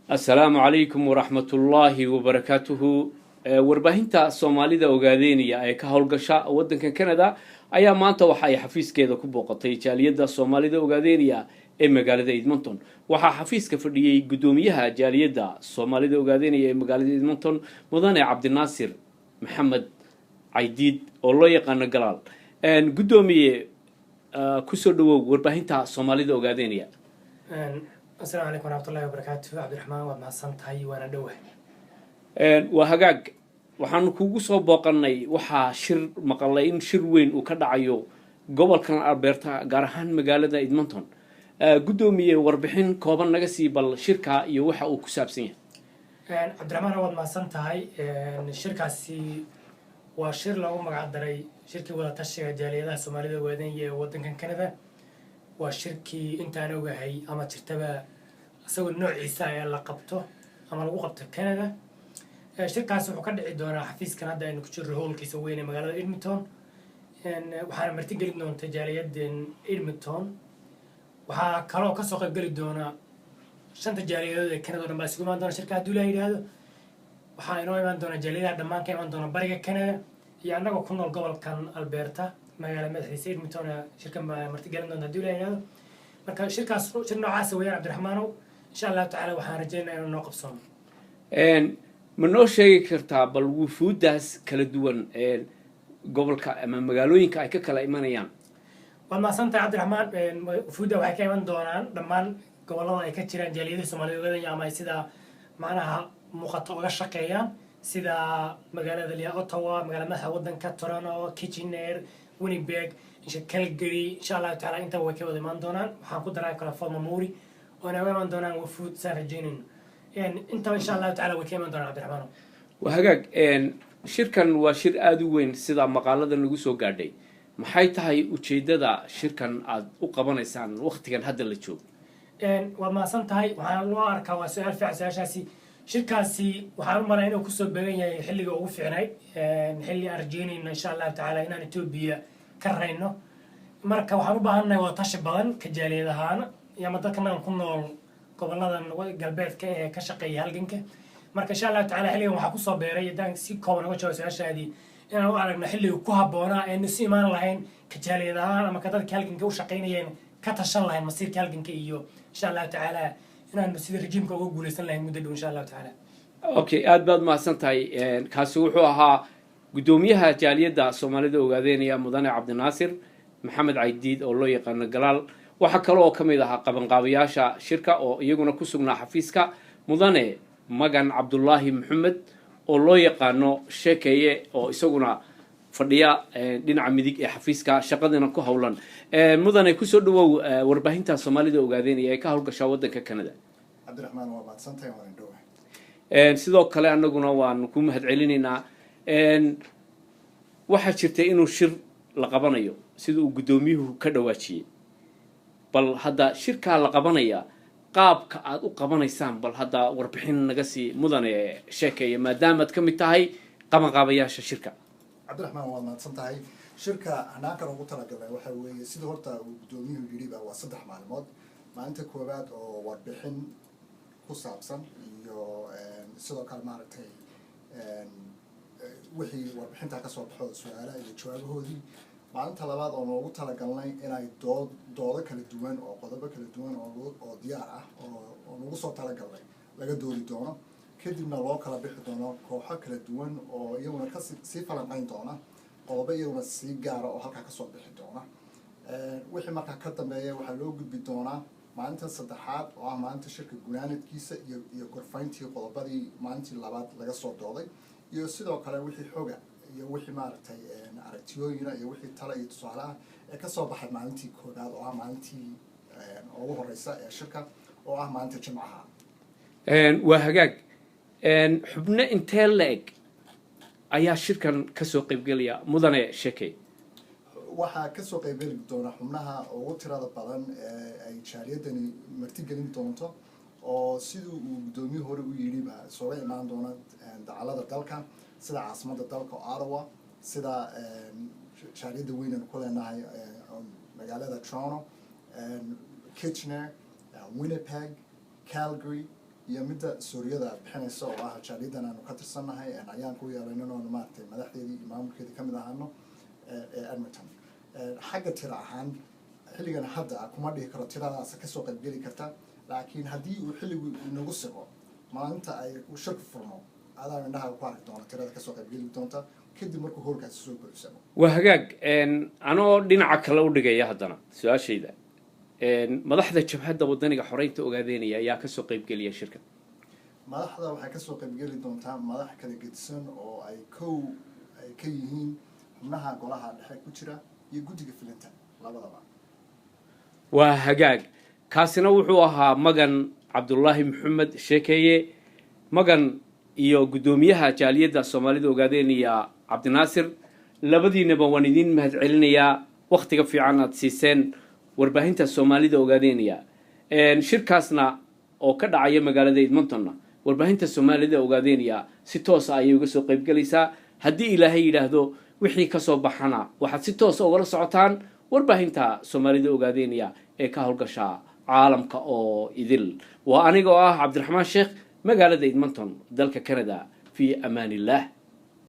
Asalaamu calaykum waraxmatullaahi wabarakaatuhu. Warbaahinta Soomaalida Ogaadeynaya ee ka howlgasha waddanka Canada ayaa maanta waxa ay xafiiskeeda ku booqatay jaaliyadda Soomaalida Ogaadeynaya ee magaalada Edmonton. Waxaa xafiiska fadhiyey guddoomiyaha jaaliyadda Soomaalida Ogaadeynaya ee magaalada Edmonton, mudane Cabdinaasir Maxamed Caydiid oo loo yaqaano Galaal. Guddoomiye, kusoo dhawow warbaahinta Soomaalida Ogaadeynaya. Asalaamu calaykum waraxmatullahi wabarakaatu. Cabdiraxmaan, waad mahadsan tahay, waana dhowa. Waa hagaag. Waxaanu kugu soo booqanay, waxaa shir maqalay in shir weyn uu ka dhacayo gobolkan Alberta, gaar ahaan magaalada Edmonton. Guddoomiye, warbixin kooban naga sii bal shirka iyo waxa uu ku saabsan yahay. Cabdiraxmaan, waad mahadsan tahay. Shirkaasi waa shir loogu magac daray shirkii wadatashiga jaaliyadaha Soomaalida Ogaadeenya ee waddankan Canada. Waa shirkii intaan ogahay ama jirtaba isagoo noociisa ee la qabto ama lagu qabto Canada. Shirkaasi wuxuu ka dhici doonaa xafiiskan hadda aynu ku jirro, howlkiisa weyn ee magaalada Edmonton. Waxaana martigelin doonta jaaliyadan Edmonton. Waxaa kaloo kasoo qaybgeli doona shanta jaaliyadood ee Canada o dhan baa isugu imaan doona shirka hadduu la yidhaahdo. Waxaa inoo imaan doona jaaliyadaha dhammaan ka imaan doona bariga Canada iyo annagoo ku nool gobolkan Alberta, magaala madaxiisa Edmonton, shirkan baa martigelin doonta hadduu la yidhaahdo. Marka shirkaas shir noocaasa weeyaan, Cabdiraxmaanow. Insha Allahu tacala waxaan rajeynaya inuu noo qabsoono. Ma noo sheegi kartaa bal wufuuddaas kala duwan gobolka ama magaalooyinka ay ka kala imanayaan? Waad mahadsantahay, Cabdiraxmaan. Wufuudda waxay ka iman doonaan dhammaan gobolada ay ka jiraan jaaliyadaha Soomaalida Ogaadanya ama ay sida macnaha muuqato uga shaqeeyaan, sida magaalada liya Ottawa, magaalada madaxa waddanka, Toronto, Kitchener, Winnipeg, insha Calgary. Insha Allahu tacaala intaba way ka wada imaan doonaan. Waxaan ku daraa kale Fort McMurray oo naga iman doonaan wafuud saan rajaynayno. Intaba insha Allahu tacala way ka iman doonaan, Cabdiraxmaan. Waa hagaag. Shirkan waa shir aada u weyn sida maqaalada nagu soo gaadhay. Maxay tahay ujeeddada shirkan aada u qabanaysaan waktigan hadda la joogo? Waad mahadsan tahay. Waxaan loo arkaa, waa su-aal fiican su-aashaasi. Shirkaasi waxaan u malaya inuu kusoo beegan yahay xilliga ugu fiicnayd, xilli aan rajeynayno insha Allahu tacaala inaan Etoobiya ka rayno. Marka waxaan u baahannahay wada tashi badan ka jaaliyad ahaan iyo ama dadkan ku nool goboladan galbeedka ee ka shaqeeya halganka. Marka insha Allahu tacala xilligan waxaa kusoo beeray, haddaan si kooban uga jawaabo su-aashaadii, inaan u aragno xilliga ku habboonaa eenu si imaan lahayn ka jaaliyad ahaan ama ka dadka halganka u shaqaynayeen, ka tashan lahayn masiirka halganka iyo insha Allahu tacaala inaanu sida rejiimka uga guuleysan lahayn muddo dhow, insha Allahu tacaala. Okay, aada baad mahadsan tahay. Kaasi wuxuu ahaa guddoomiyaha jaaliyadda Soomaalida Ogaadeynaya, mudane Cabdinaasir Maxamed Caydiid oo loo yaqaano Galaal. Waxaa kale oo ka mid ahaa qabanqaabayaasha shirka oo iyaguna ku sugnaa xafiiska, mudane Magan Cabdullaahi Maxamed oo loo yaqaano Sheekeeye, oo isaguna fadhiya dhinaca midig ee xafiiska, shaqadina ku howlan. Mudane, kusoo dhawow warbaahinta Soomaalida Ogaadeynaya ee ka howlgashaa waddanka Canada. Cabdiraxmaan, waa mahadsantahay, waan dhowahay. Sidoo kale anaguna waanu ku mahad celinaynaa. Waxaa jirta inuu shir la qabanayo sida uu guddoomiyuhu ka dhawaajiyey. Bal hadda shirkaa la qabanaya qaabka aada u qabanaysaan, bal hadda warbixin naga sii, mudane Sheekeeya, maadaamaad ka mid tahay qabanqaabayaasha shirka. Cabdiraxmaan, waad mahadsan tahay. Shirka hanaankan ugu talagalnay waxa weeye, sida horta uu guddoomiyuhu yidhiba, waa 3 maalmood. Maalinta koowaad oo warbixin ku saabsan iyo sidoo kale maaragtay wixii warbixintaa kasoo baxo, su-aalaha iyo jawaabahoodii. Maalinta labaad oo noogu talagalnay inay dood doodo kala duwan oo qodobo kala duwan oo diyaar ah oo nagu soo talagalnay laga doodi doono, kadibna loo kala bixi doono kooxo kala duwan oo iyaguna kasi sii falanqayn doona qodobo iyaguna sii gaara oo halkaa kasoo bixi doona. Wixii markaa ka dambeeya waxaa loo gudbi doonaa maalinta saddexaad oo ah maalinta shirka gunaanadkiisa iyo gorfayntii qodobadii maalintii labaad laga soo dooday, iyo sidoo kale wixii xoga iyo wixii maaragtay aragtiyooyina iyo wixii tala iyo tusaale ah ee kasoo baxay maalintii koowaad oo ah maalintii ugu horeysa ee shirka, oo ah maalinta Jimcaha. Waa hagaag. Xubno intee la-eg ayaa shirkan kasoo qaybgelaya, mudane Sheekey? Waxaa kasoo qaybgeli doona xubnaha ugu tirada badan ee ay jaaliyadani martigelin doonto, oo sidii uu guddoomiye hore u yidhiba sooga imaan doona dacalada dalka, sida caasimada dalka Ottawa, sida jaaliyadda weyn aynu ku leenahay magaalada Toronto, Kitchener, Winnipeg, Calgary. Iyo midda suuriyada bixinaysa oo ah jaaliyadan aanu ka tirsannahay ayaan ku yeelaynin oonu maaragtay madaxdeedii iyo maamulkeedii kamid ahaano ee Edmonton. Xagga tira ahaan xilligan hadda kuma dhihi karo tiradaas kasoo qaybgeli karta, laakiin haddii uu xilligu inagu sigo maalinta ay shirku furmo, adaa indhaha ku arki doona tirada kasoo qaybgeli doonta kadib markuu hoolkaasi soo buuxsamo. Waa hagaag. Anoo dhinaca kale u dhigaya haddana su-aashayda, madaxda Jabhadda Wadaniga Xoreynta Ogaadeynaya ayaa kasoo qaybgeliya shirka? Madaxda waxay kasoo qaybgeli doontaa madax kala gedisan oo ay kow ay ka yihiin xubnaha golaha dhexe ku jira iyo guddiga fulinta labadaba. Waa hagaag. Kaasina wuxuu ahaa Magan Cabdulaahi Maxamed Sheekeeye Magan iyo guddoomiyaha jaaliyadda Soomaalida Ogaadeynaya Cabdinaasir. Labadiinaba waan idiin mahad celinayaa wakhtiga fiican aad siiseen warbaahinta Soomaalida Ogaadeynaya. Shirkaasna oo ka dhacaya magaalada Edmontonna warbaahinta Soomaalida Ogaadeynaya si toosa ayay uga soo qaybgelaysaa. Haddii Ilaahay yidhaahdo, wixii kasoo baxana waxaad si toosa ugala socotaan warbaahinta Soomaalida Ogaadeynaya ee ka howlgasha caalamka oo idil. Waa aniga oo ah Cabdiraxmaan Sheekh, magaalada Edmonton, dalka Canada. Fi amaan illah.